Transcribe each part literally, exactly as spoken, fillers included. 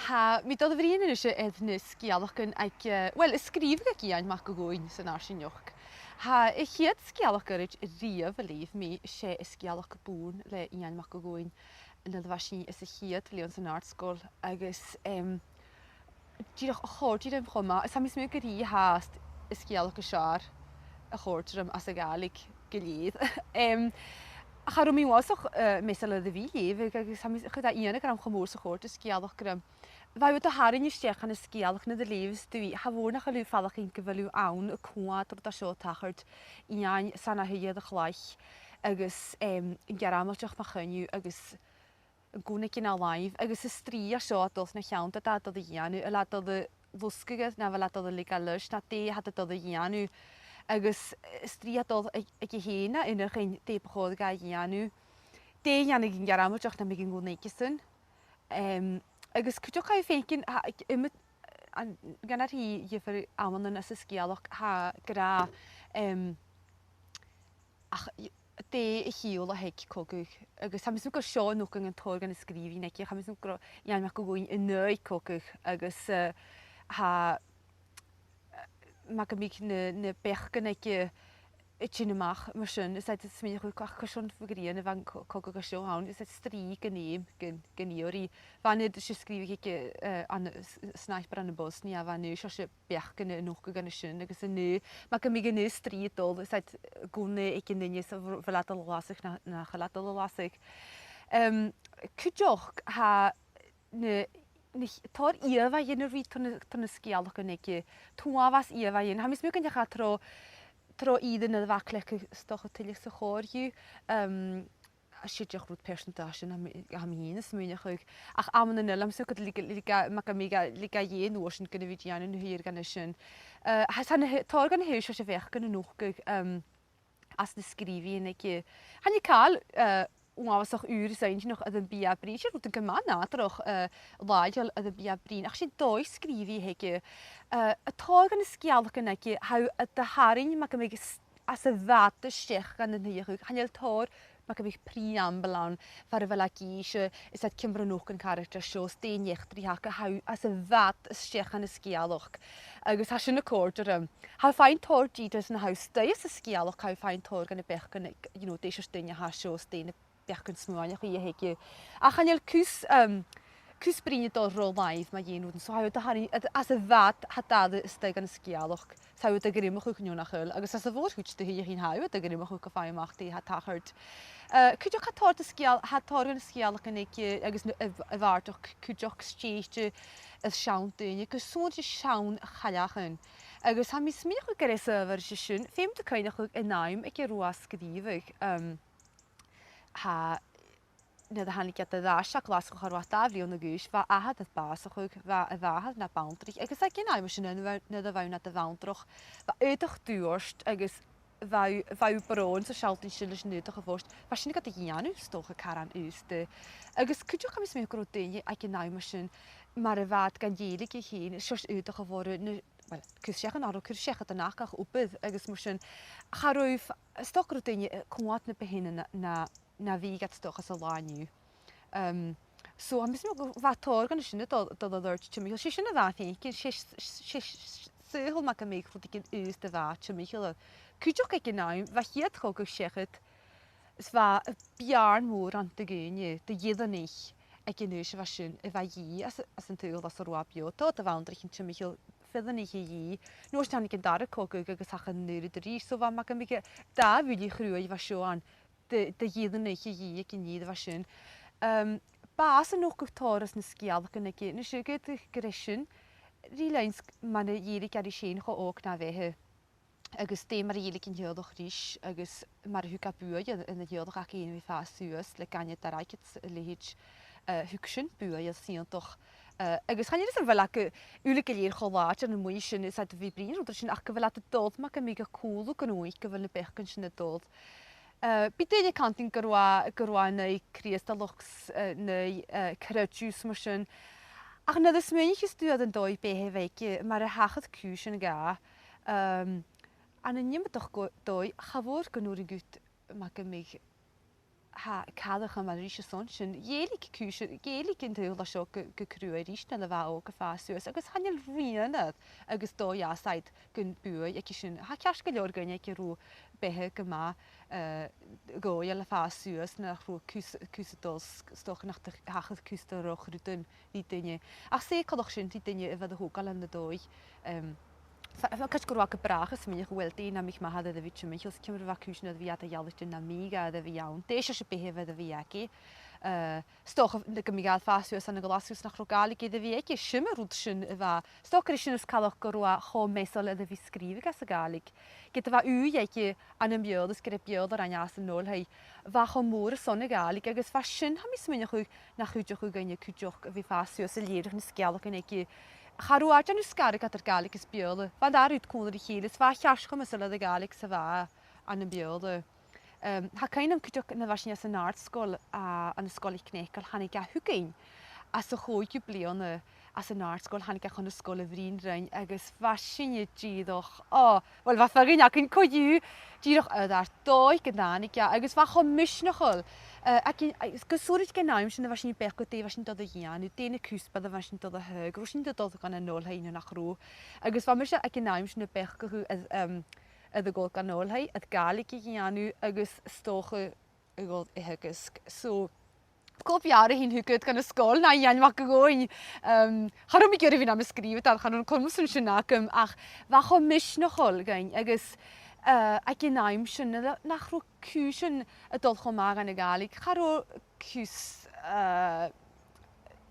Tha mi a' dol a bhruidhinn a-nis air na sgeulachdan aig, eh, well, a sgrìobh aig Iain Mac a' Ghobhainn san fharsaingeachd. Tha a' chiad sgeulachd ghoirid a-riamh a leugh mi, 's e an sgeulachd Bùrn le Iain Mac a' Ghobhainn, nuair a bha sinn anns a' chiad bhliadhna san àrd-sgoil, agus, em, dìreach a chòrd i rium cho math, is tha mi a' smaoineachadh gur i fhathast an sgeulachd as fheàrr a chòrd rium anns a' Ghàidhlig gu lèir. Em, cha robh mi uabhasach, eh, measail air a bhith a' leughadh, agus tha mi, chuir e iongnadh orm cho mòr 's a chòrd an sgeulachd rium. Bha thu a' tarraing a-steach dhan sgeulachd nuair a leugh thu i, cha mhòr nach eil thu a' faireachdainn gu bheil thu ann a' coimhead air an rud a tha seo a' tachairt, Iain 's ann a thaobh a' chlaich, agus, em, an Gearmailteach mu choinneamh, agus an gun aige na làimh, agus an strì a tha seo a' dol na cheann, dè tha e a' dol a dhèanamh, a bheil e a' dol a losgadh e, no a bheil e a' dol a leigeil leis, no dè tha e a' dol a dhèanamh, agus, eh, an strì a tha a' dol aig, aige fhèin na fhuireach, dè bu chòir dha a dhèanamh, dè dhèanadh an Gearmailteach nam biodh an gun aigesan. Em, agus cuideachd tha thu a' faicinn, tha, aig, iomadh, an, gun a tha diofar amannan anns an sgeulachd, tha e ag ràdh, em, ach, dè a' chiall a th' aig cogadh. Agus tha mi a' smaoineachadh gur e seo a' nochdadh an tòrr dhen sgrìobhaidh aige, tha mi a' smaoineachadh gun robh Iain Mac a' Ghobhainn an aghaidh cogadh, agus, eh, eh, mar gum biodh na, na beachdan aige a' tighinn a-mach mar sin, is e, tha mi a' smaoineachadh, ach carson a bha gu dearbh a bha an co-, cogadh seo ann, is e strì gun fheum, gun, gun iarraidh. Bha an rud sin sgrìobhte aige, eh, an s-, s-, sniper ann am Bosnia, bha an rud seo, 's e beachdan a' nochdadh an sin, agus an rud, mar gum biodh an strì a' dol, is e gun aig an duine 's a bh-, bheil e a' dol a lasadh no, no chan eil e a' dol a lasadh. Em, cuideachd, tha na, na ch-, tòrr ìomhaighean a bhith tro na, tro na sgeulachdan aige, tòrr ìomhaighean. Tha mi a' smaoineachadh gu bheil e tro, tro ìre nuair a bha e a' cleachdadh stoc a' tuilleadh sa chòrr dhiubh, em, 's e dìreach rud pearsanta a tha sin, tha mi, tha mi fhìn a' smaoineachadh. Ach amannan eile, tha mi a' smaoineachadh gun leig, leig, mar gum biodh, leig e dheth an uair sin gun a bhith a' dèanamh na h-uiread dhen sin. Eh, tha, tha na h-, tòrr dhen a h-uile seo a' bheachdan a' nochdadh, em, anns na sgrìobhaidhean aige. Chan eil càil, eh, uabhasach ùr is inntinneach air am bi e a' bruidhinn, 's e rud gu math nàdarrach, eh, làitheil air am bi e a' bruidhinn, ach 's e dòigh sgrìobhaidh a th' aige, eh, a tha tòrr dha na sgeulachdan aige, tha iad a' tarraing, mar gum biodh, s-, às a' bhad a-steach dhan an t-suidheachadh, chan eil tòrr, mar gum biodh, preamble ann, far a bheil e ag innse, is e ciamar a nochd an caractar seo, 's dè an eachdraidh a th' aca, tha e às a' bhad a-steach dhan an sgeulachd. Agus tha sin a' còrdadh rium. Tha thu a' faighinn tòrr details nuair a tha thu a-staigh san sgeulachd, tha thu a' faighinn tòrr dhen na beachdan, you know, dè seòrsa duine a tha seo, 's dè na beachdan smaoineachaidh a th' aige. Ach chan eil cus, um, cus bruidhinn a' dol ro làimh mu dheidhinn rudan, so tha iad a' tarraing, às a' bhad, tha iad a-staigh dhan an sgeulachd. 'S tha iad a' greimeachadh, no nach eil, agus às a' mhòr-chuid de dh'fhillte, tha iad a' greimeachadh gu faigh a-mach dè tha a' tachairt. Eh, cuideachd tha tòrr de sgeul-, tha tòrr dhen sgeulachd aige, agus na, a, a' bhàrdachd cuideachd stèidhichte air seann daoine, gu sònraichte seann chailleachan. Agus tha mi a' smaoineachadh gur e as adhbhar sin, feumaidh tu cuimhneachadh an t-àm aig an robh e a' sgrìobhadh, um, tha, nuair a thàinig iad air ais a Ghlaschu, cha robh e ach dà bhliadhna a dh'aois, bha athair air bàsachadh, bha a mhàthair na banntraich, agus aig an àm sin, nuair a bha, nuair a bha iad na banntrach, bha aodach dubh ort, agus bha, bha bròn 's a' sealltainn sin leis an aodach a bh' ort, bha sin gad dhèanamh 's dòcha caran aosta. Agus cuideachd, tha mi a' smaoineachadh gun robh daoine aig an àm sin, mar a bha iad gan dèiligeadh fhèin, seòrsa aodach a bh' orra, na, well, cur-seachadan, an robh cur-seachadan aca ach obair agus mar sin. Cha robh, 's dòcha gun robh daoine, eh, a' coimhead na bu shine na, na, na bhiodh iad 's dòcha san latha an-diugh. Um, so, tha mi a' smaoineachadh gu bheil tòrr dhen sin a' dol, dol a thoirt timcheall. 'S e sin a bha e a' faicinn, 's e, 's e, 's e saoghal, mar gum biodh, rudeigin aosta a bha e timcheall air. Cuideachd aig an àm, bha a' chiad chogadh seachad, is bha beàrn mhòr ann de dhaoine, de dh'fhireannaich aig an aois a bha sin, a bha a dhìth às, às an t-saoghal às an robh iad beò. Tha de bhanntraichean timcheall fireannaich a dhìth. An uair sin thàinig an dara cogadh agus thachair an uiread a-rithist. So bha, mar gum biodh, dà bhuille chruaidh a bha seo ann de, de dh'fhireannaich a dhìth aig an ìre a bha sin. Um, bàs a' nochdadh tòrr anns na sgeulachdan aige, a-nis, ged a, gur e sin, ri linn 's gu, mar a dh'èirich e ris fhèin, cho òg na bheatha. Agus dè mar a dh'èirich an teaghlach ris, agus mar a thug e buaidh air, air an teaghlach aca fhèin a bhith a' fàs suas le gainnead airgid 's a leithid, eh, thug sin buaidh air ionnsachadh. Eh, agus chan eil fhios a'm a bheil e gu, uile gu lèir cho làidir na mu dheidhinn sin, is iad a bhith a' bruidhinn air rudan mar sin, ach gu bheil iad a' dol, mar gum biodh, a' còmhradh gun òig gu bheil na beachdan sin a' dol. Eh, bidh daoine a' cantainn gun robh, gun robh e an aghaidh Crìosdalachd 's, eh, an aghaidh, eh, creideamh 's mar sin. Ach nuair a smaoinicheas tu air an dòigh-beatha a bh' aige, mar a thachair cùisean dha, ehm, ann an iomadach gu-, dòigh, cha mhòr gun urrainn dhut, mar gum biodh, tha, càil a chumail ris an sin, dh'fheumadh cùisean, dh'fheumadh an t-uallach seo gu, gu cruaidh ris nuair a bha e òg a' fàs suas, agus chan eil rian air, agus dòigh às a dhèidh gun buaidh aige sin. Tha ceart gu leòr dhuinn aig an robh beatha gu math, eh, dhòigheil a' fàs suas, nach robh cus, cus a' dol, s-, 's dòcha nach do, thachair cus de dhroch rudan ri duine. Ach 's e coltach sin ri duine a bhith a' togail ann an dòigh, em, fa-, fa-, càit gu robh e gu bràth, is mi nach bhfuil daoine a-muigh math air a bhith timcheall, 's ciamar a bha cùisean air a bhith aca a' dèiligeadh na mìoga air a bhith ann. Dè seòrsa beatha a bha air a bhith aige. Eh, 's dòcha gum biodh e a' fàs suas ann an Glaschu 's nach robh Gàidhlig air a bhith aige, sin an rud sin a bha. 'S dòcha gur e sin as coltaiche gu robh e cho measail air a bhith sgrìobhadh anns a' Ghàidhlig. Ged a bha ùidh aige ann am Beurla, is gur e Beurla a rinn e san oilthigh, bha e cho mòr airson a' Ghàidhlig, agus bha sin, tha mi a' smaoineachadh, na chuideachadh dhuinne cuideachd a bhith a' fàs suas a' leughadh na sgeulachdan aige. Cha robh e a' dèanamh sgaradh eadar Gàidhlig is Beurla. Bha an dà rud còmhla ri chèile, is bha e ceart cho measail air a' Ghàidhlig 's a bha e ann am Beurla. Em, tha cuimhne agam cuideachd nuair a bha sinn anns an àrd-sgoil, a, ann an Sgoil MhicNeacail, thàinig e thugainn. Anns a' chòigeamh bliadhna anns an àrd-sgoil, thàinig e chun na sgoile a bhruidhinn rinn, agus bha sinne dìreach, ò, uill, bha feadhainn againn co-dhiù, dìreach air ar dòigh gun tàinig e, agus bha e cho misneachail. Eh, aig an, agus gu sònraichte aig an àm sin a bha sinn a' beachdachadh dè bha sinn a' dol a dhèanamh, dè na cuspair a bha sinn a' dol a thaghadh, an robh sinn a' dol dhan an oilthigh no nach robh. Agus bha mise aig an àm sin a' beachdachadh air, em, air a dhol dhan oilthigh, air Gàidhlig a dhèanamh agus 's dòcha a dhol a theagasg. So, cò b' fheàrr a thighinn thugad dhan an sgoil na Iain Mac a' Ghobhainn. Em, cha robh mi ag iarraidh a bhith nam sgrìobhadair, chan eil an comas sin agam, ach bha e cho misneachail dhuinn, agus, eh, aig an àm sin, na, nach robh cùisean a' dol cho math dhan a' Ghàidhlig, cha robh cus, eh,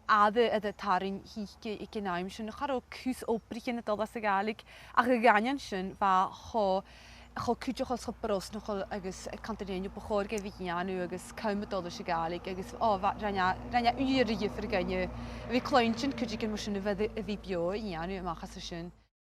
aire air a tarraing thuice aig an àm sin, cha robh cus obraichean a' dol anns a' Ghàidhlig, ach a dh'aindeoin sin bha e cho, cho cuideachail 's cho brosnachail agus a' cantainn rium bu chòir dhuinn a bhith a' dèanamh agus cùm a' dol leis a' Ghàidhlig agus, ò, bha, rinn e, rinn e uiread de dhiofar dhuinne a bhith a' cluinntinn cuideigin mar sin a bhith, a bhith beò a' dèanamh a-mach às a sin.